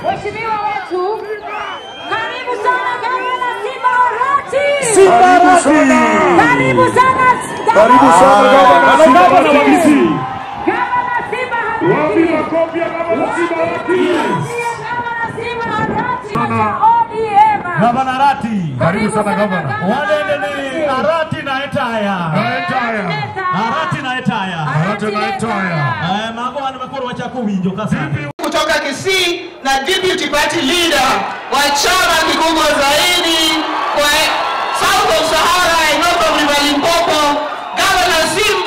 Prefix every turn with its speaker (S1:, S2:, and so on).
S1: Mheshimiwa wetu, karibu sana Gavana Simba Arati.
S2: Simba Arati.
S1: Karibu sana.
S2: Karibu sana Gavana Simba Arati.
S1: Gavana Simba Arati.
S2: Wapi makofi ya Gavana Simba Arati?
S1: Gavana Simba Arati. ODM.
S3: Gavana Arati.
S2: Karibu sana Gavana.
S3: Wale ni Arati na Etaya.
S2: Etaya.
S3: Arati na Etaya.
S2: Arati na Etaya.
S3: Mago wan makoro wachako winjo kasa.
S4: Kutoka Kisii na deputy party leader wa chama kikubwa zaidi kwa South of Sahara and North of River Limpopo, Governor Simba